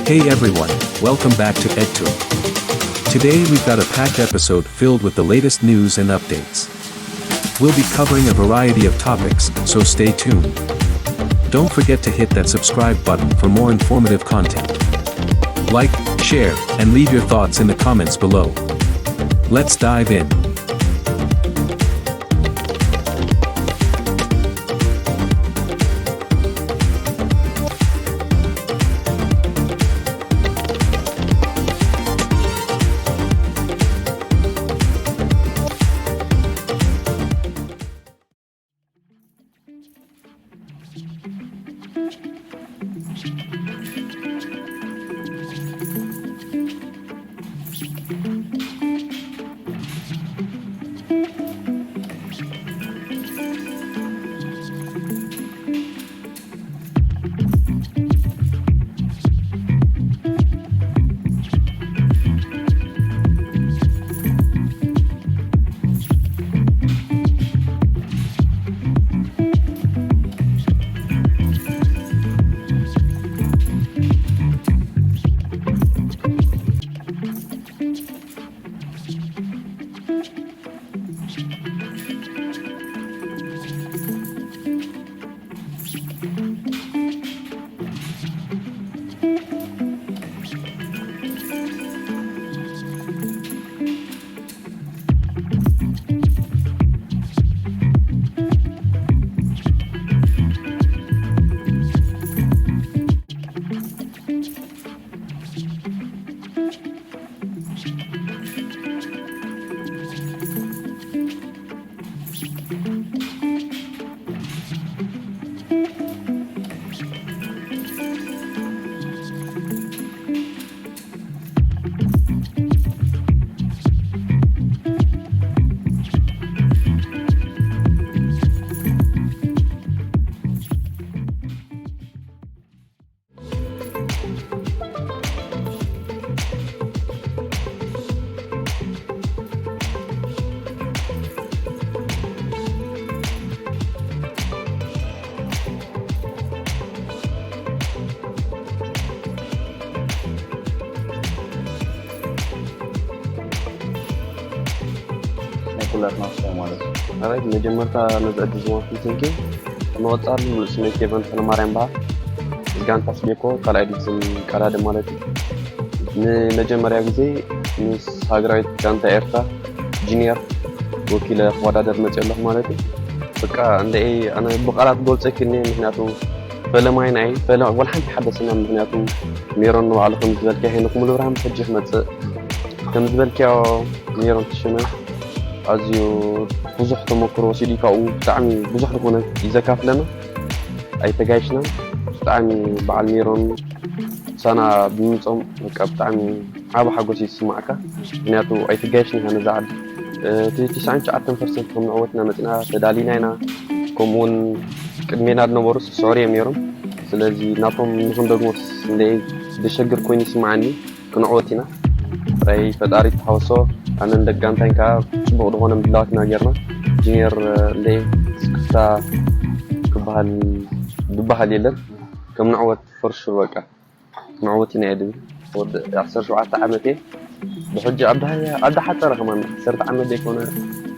Hey everyone, welcome back to EdTool. Today we've got a packed episode filled with the latest news and updates. We'll be covering a variety of topics, so stay tuned. Don't forget to hit that subscribe button for more informative content. Like, share, and leave your thoughts in the comments below. Let's dive in. ናይ ኩላትና ስታይ ማለት እዩ። ኣራይ መጀመርታ ነዚ ዕድል ዝወሃብኩም ቴንኪ ንቐጻሉ ስመይ ኬቨን ተለማርያም በሃል። እዚ ጋንታ ስቤኮ ካልኣይ ዲቪዝን ቀዳደ ማለት እዩ። ንመጀመርያ ግዜ ምስ ሃገራዊት ጋንታ ኤርትራ ጁኒየር ወኪለ ክወዳደር መፅእ ኣለኹ ማለት እዩ። በቃ እንደ ኣነ ብቃላት ጎልፀ ክኒ ምክንያቱ ፈለማይ ናይ ፈለ ወላ ሓንቲ ሓደስና ምክንያቱ ሜሮን ንባዕሉ ከም ዝበልካ ሄኖክ ሙሉብርሃን ሕጂ ክመፅእ ከም ዝበልካዮ ሜሮን ትሽመ ኣዝዩ ብዙሕ ተመክሮ ወሲዱ ካብኡ ብጣዕሚ ብዙሕ ዝኾነ እዩ ዘካፍለና። ኣይተጋይሽና ብጣዕሚ በዓል ሜሮን ሳና ብምምፆም በቃ ብጣዕሚ ዓቢ ሓጎስ እዩ ዝስማዕካ። ምክንያቱ ኣይትጋየሽን ኢኻ ነዛ ዓዲ። እቲ ትስዓን ትሽዓተን ፐርሰንት ከም ንዕወትና መፂና ተዳሊና ኢና። ከምኡ እውን ቅድሜና ዝነበሩ ስዑር እዮም ነይሮም። ስለዚ ናቶም ንክንደግሞስ እንደ ደሸግር ኮይኑ ይስምዓኒ። ክንዕወት ኢና። ጥራይ ፈጣሪ ተሓወሶ። ኣነን ደቂ ጋንታይን ከዓ ፅቡቕ ዝኾነ ምድላዋትና ጌርና። ጁኒየር እንደ ስክፍታ ክበሃል ዝበሃል የለን። ከም ንዕወት ፈርሹ በቃ ንዕወት ኢና እየ ድብል። ወዲ ዓሰርተ ሸውዓተ ዓመት እየ። ብሕጂ ኣብ ዳ- ኣብ ዳሓፀረ ከማን ዓሰርተ ዓመት ዘይኮነ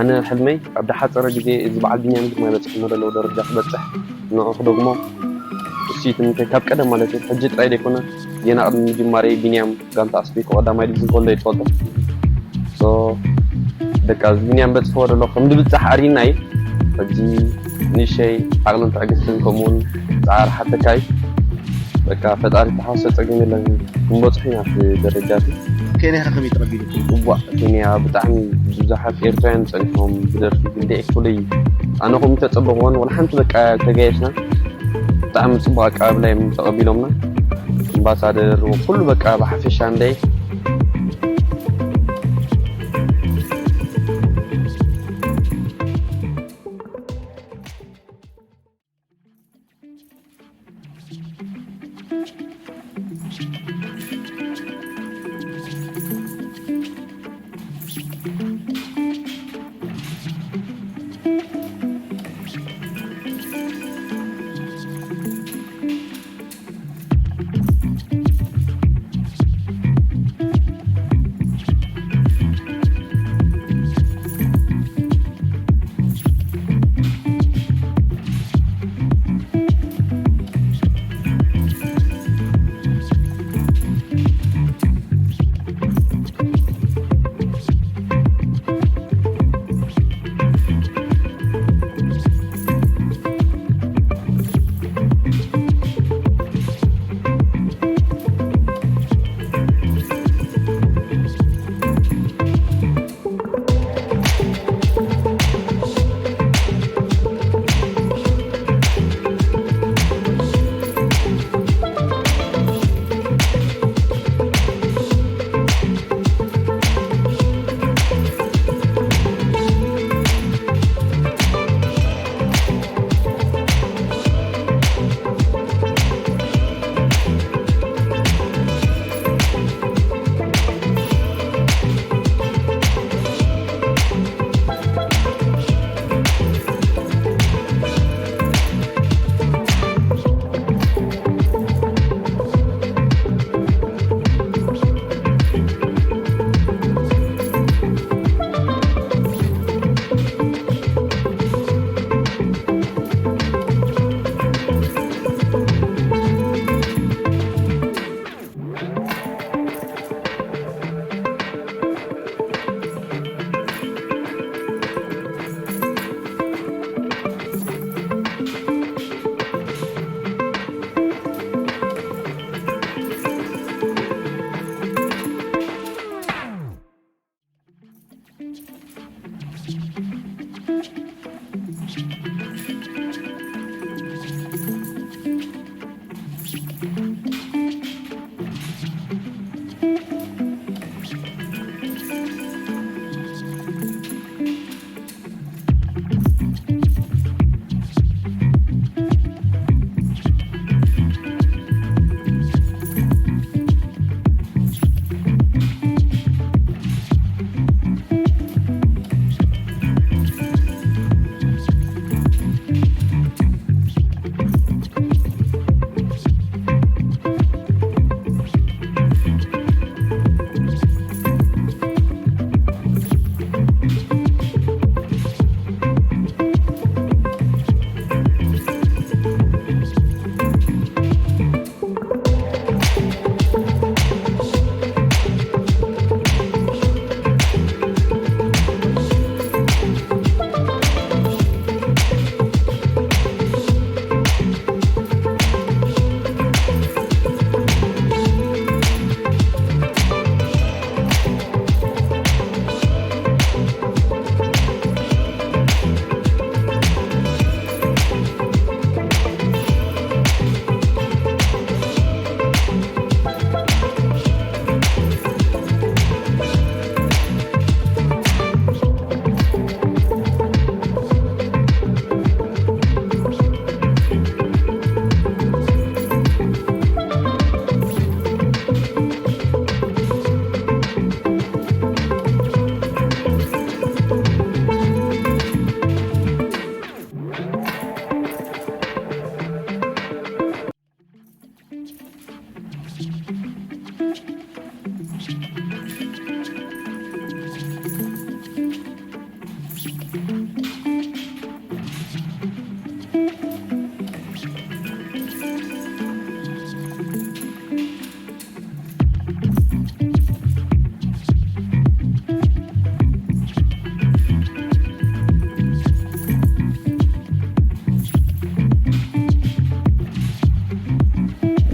ኣነ ሕልመይ ኣብ ዳሓፀረ ግዜ እዚ በዓል ቢንያም ግርማይ በፅሕሞ ዘለዎ ደረጃ ክበፅሕ ንዑ ክደግሞ እሱ እዩ ትምኒተይ ካብ ቀደም ማለት እዩ። ሕጂ ጥራይ ዘይኮነ ጌና ቅድሚ ምጅማረይ ቢንያም ጋንታ ኣስቤኮ ቀዳማይ ዲቪዝን ከሎ እየ ዝፈልጦ። ሶ በቃ እዚ ቢንያም በፅሕዎ ዘሎ ከም ድብፃሕ ኣሪና እዩ። ሕጂ ንእሸይ ዓቕልን ትዕግስትን ከምኡውን ፃዕሪ ሓተካ እዩ። በቃ ፈጣሪ ተሓወሰ ፀገም የለን ክንበፅሑ ኢና ኣብቲ ደረጃ እቲ። ኬንያ ከ ከመይ ተቐቢሉ? እዋእ ኬንያ ብጣዕሚ ብዙሓት ኤርትራውያን ፀኒሖም ብደርፊ ክንደይ ፍሉይ ኣነ ከምኡ ተፀበኽዎን ወላ ሓንቲ በቃ ተጋየሽና ብጣዕሚ ፅቡቅ ኣቀባብላ እዮም ተቐቢሎምና። ኣምባሳደር ኩሉ በቃ ብሓፈሻ እንደ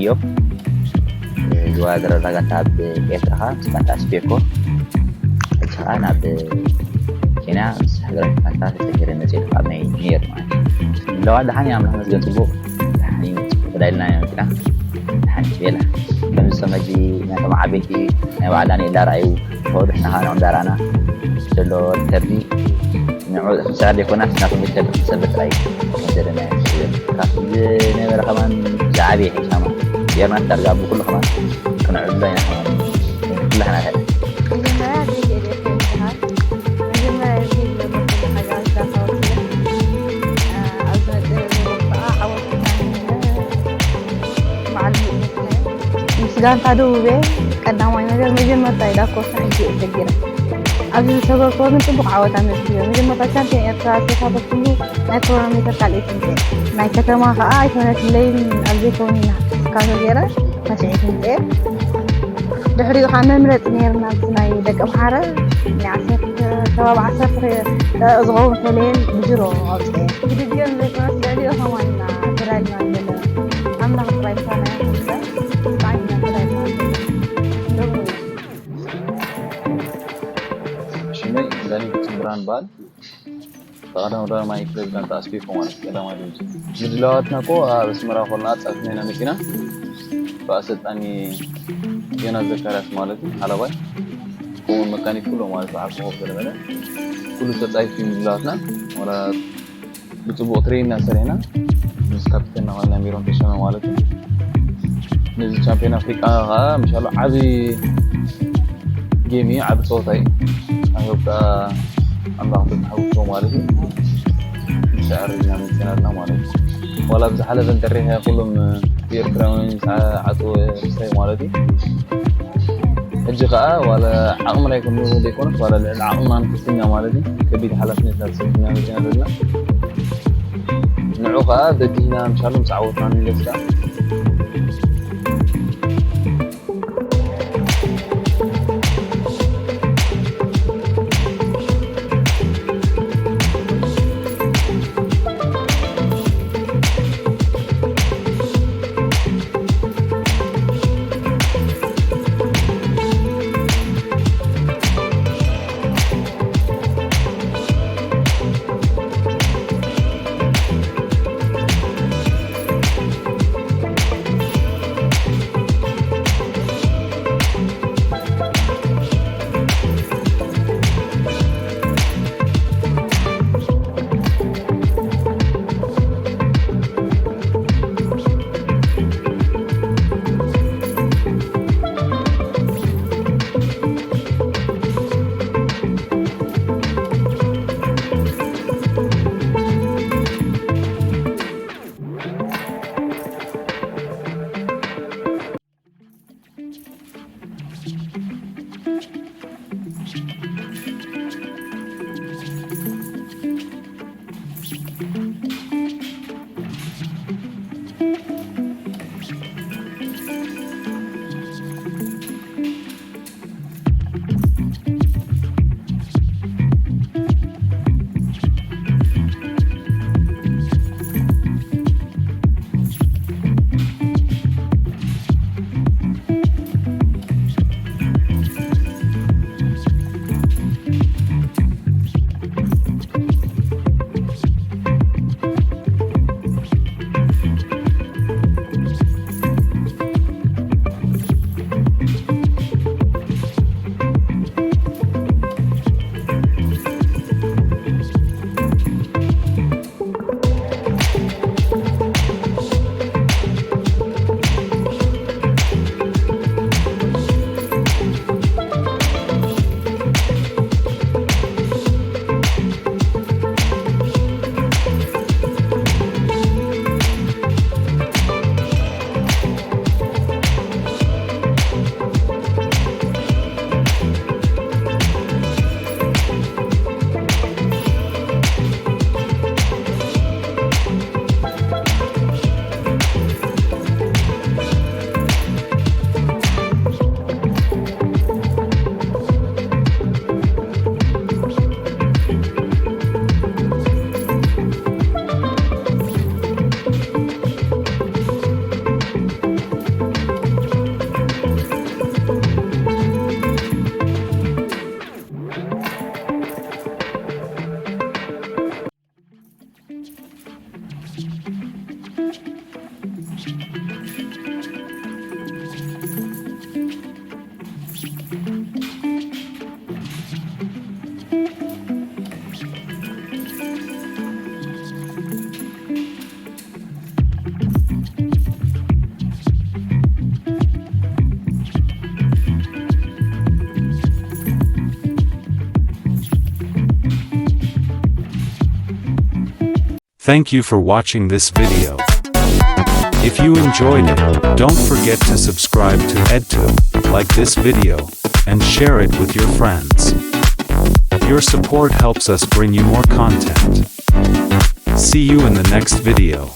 እዮም ዝወዳደር። ዳጋታ ኣብ ኤርትራ ከዓ ምስ ጋንታ ስፔኮ፣ ሕጂ ከዓ ናብ ኬንያ ምስ ሃገራዊት ጋንታ ተሰጊረ መፅእ ኣብ ናይ ኒር ማለት እዩ። ለዋ ደሓን እዩ፣ ኣምላኽ መስገን፣ ፅቡቅ፣ ደሓን እዩ፣ ፅቡቅ ተዳይልና ኢና መፂና፣ ደሓን እዩ ቤላ። ከምዚ ሰመጂ ናይቶም ዓበይቲ ናይ ባዕላ ንኤላ ረኣዩ ከወዱ ንሕና ከዓ ንዕኡ እንዳረኣና ዘሎ ሪከርዲ ንዑ ክንስዕር ዘይኮናስ ናቶም ሪከርዲ ክንሰብር ጥራይ እዩ። ከም ዘለና እዩ። ካብቲ ዝነበረ ከማን ዝዓበየ ሒዝና ማለት እዩ። ጌርና ዳርጋ ብኩሉ ከማን ክንዕብሎ ኢና ከማን ኩላህና ከ መጀመርያ ዜድ ኤፍ ኤም ይበሃል። መጀመርያ ዜድ ኤፍ ኤም ይበሃል። ኣብ ዝመጽእ ዙር ከዓ ዓወት ይኹን። በዓል ምእንቲ ናይ ምስ ጋንታ ደቡብ እየ ቀዳማይ ነገር መጀመርታ ኢላ ኮርሳ ሕጂ እየ ሰጊረ። ኣብዚ ዝሰገርክዎ ግን ጽቡቕ ዓወት ኣመዝጊበ። መጀመርታ ቻምፒዮን ኤርትራ ዝተሳተፍኩሉ ናይ ክሮኖሜተር ካልኣይቲ ምጽእ። ናይ ከተማ ከኣ ኣይኮነትለይን ኣብ ዘይከውን ኢና ስካቶ ገይረ ታሽዒት ምጽእ። ድሕሪኡ ከኣ መምረጺ ነይርና ኣብዚ ናይ ደቂ ኣምሓረ ናይ ዓሰርተ ከባቢ ዓሰርተ ደቂቕ ዝኸውን ተለየን ብጅሮ ኣውጽኤ። ብድግኦም ዘይኮነስ ልዕሊኡ ከማን ኢና ተዳሊና ዘለና። ኣምላኽ ጥራይ ምሳና ይኹን እምበር፣ ብጣዕሚ ኢና ተዳሊና ዘለና። ደቡብ ሽመይ ዳኒ ብርሃን በሃል። ብቐዳም ቀዳማይ ፕሬዚዳንት ኣስፊኮ ማለት ቀዳማይ ድምፂ። ምድላዋትና እኮ ኣብ ኣስመራ ኮልና ኣጻፊፍና ኢና መጺና። ብኣሰልጣኒ ዮናስ ዘካርያስ ማለት እዩ፣ ሓላባይ። ከምኡውን መካኒክ ኩሎ ማለት በዓል ኮኾብ ዘለመለ። ኩሉ ተጻፊፉ እዩ ምድላዋትና። ዋላ ብጽቡቕ ትሬኒንግ ሰሪሕና ምስ ካፒቴንና ኮይና ሜሮን ተሾመ ማለት እዩ። ነዚ ቻምፒዮን ኣፍሪቃ ከዓ ምሻሎ ዓቢ ጌም እዩ፣ ዓቢ ጸወታ እዩ። ኣይ ሆፕ ከዓ ኣምላኽ ተዝሓውሶ ማለት እዩ። ንስዕር ኢና መጺና ኣለና ማለት እዩ። ዋላ ብዝሓለፈ እንተሪኸ ኩሎም ብኤርትራውያን ዝዓጽዎ ስተይ ማለት እዩ። ሕጂ ከኣ ዋላ ዓቕምና ኣይኮነ ዘይኮነስ ዋላ ልዕሊ ዓቕምና ንክስትና ማለት እዩ። ከቢድ ሓላፍነት ናብ ሰብና መጺና ዘለና። ንዑ ከኣ በዲህና ምሻሉ ምስ ዓወትና ንመለስ ከኣ። Thank you for watching this video. If you enjoyed it, don't forget to subscribe to EdTube, like this video, and share it with your friends. Your support helps us bring you more content. See you in the next video.